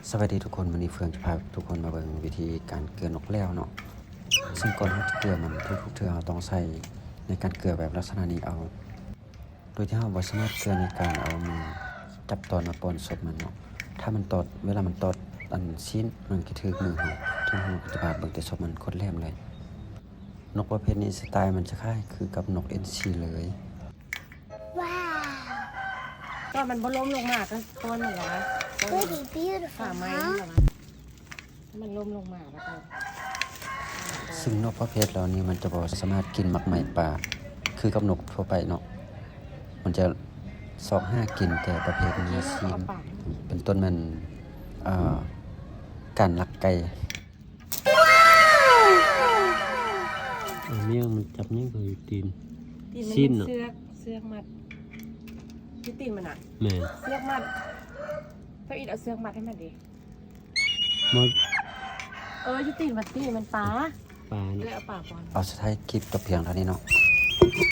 ສະບາຍດີທຸກຄົນ, ມື້ນີ້ເຟືອງຈະພາທຸກຄົນມາເບິ່ງວິທີການເກືອນົກແລ້ວເນາະ. ເຊິ່ງກ່ອນເຮົາຈະເກືອມັນ, ທຸກໆເທື່ອເຮົາຕ້ອງໃຊ້ໃນການເກືອແບບລັກສະນະນີ້ເອົາ, ໂດຍທີ່ເຮົາບໍ່ສາມາດເກືອໃນການເອົາມືຈັບຕອນມາປ້ອນສົບມັນເນາະ. ຖ້າມັນຕອດ, ເວລາມັນຕອດອັນຊີ້ນ, ມັນກະຖືກມືເຮົາ, ເຖິງເຮົາຈະບາດເບິ່ງແຕ່ສົບມັນໂຄດແຫຼມເລີຍ. ນົກປະເພດນີ້ ສະໄຕມັນຈະຄ້າຍຄືກັບນົກເອັນຊີເລີຍ. ວ້າວ ຕອນມັນບໍ່ລົ້ມລົງມາກໍປ້ອນມັນແລ້ວນະ. Pretty beautiful, ຫາໄມ້ມັນແລ້ວນະ. ມັນລົ້ມລົງມາແລ້ວກໍ ຊຶ່ງນົກປະເພດເຫຼົ່ານີ້ມັນຈະບໍ່ສາມາດກິນໝາກໄມ້ປ່າຄືກັບນົກທົ່ວໄປເນາະ. ມັນຈະຊອກຫາກິນແຕ່ປະເພດເນື້ອຊີ້ນ ເປັນຕົ້ນແມ່ນ ເອີ ການລັກໄກ່. ເອົາແມວມັນຈັບຫຍັງກໍຢູ່ຕີນ. ຕີນມັນ ຊີ້ນເນາະ ເປັນເຊືອກ, ເຊືອກມັດ. ຢູ່ຕີນມັນນະ? ແມ່ນ. ເຊືອກມັດ. ເຈົ້າອິດເອົາເຊືອກມັດໃຫ້ມັນເດ. ມັນ ເອີ ຢູ່ຕີນມັນຕິ ມັນປາ. ປາເນາະ. ເອົາປາກ່ອນ. ເອົາ ສະໄຕຄລິບຈົບພຽງເທົ່ານີ້ເນາະ.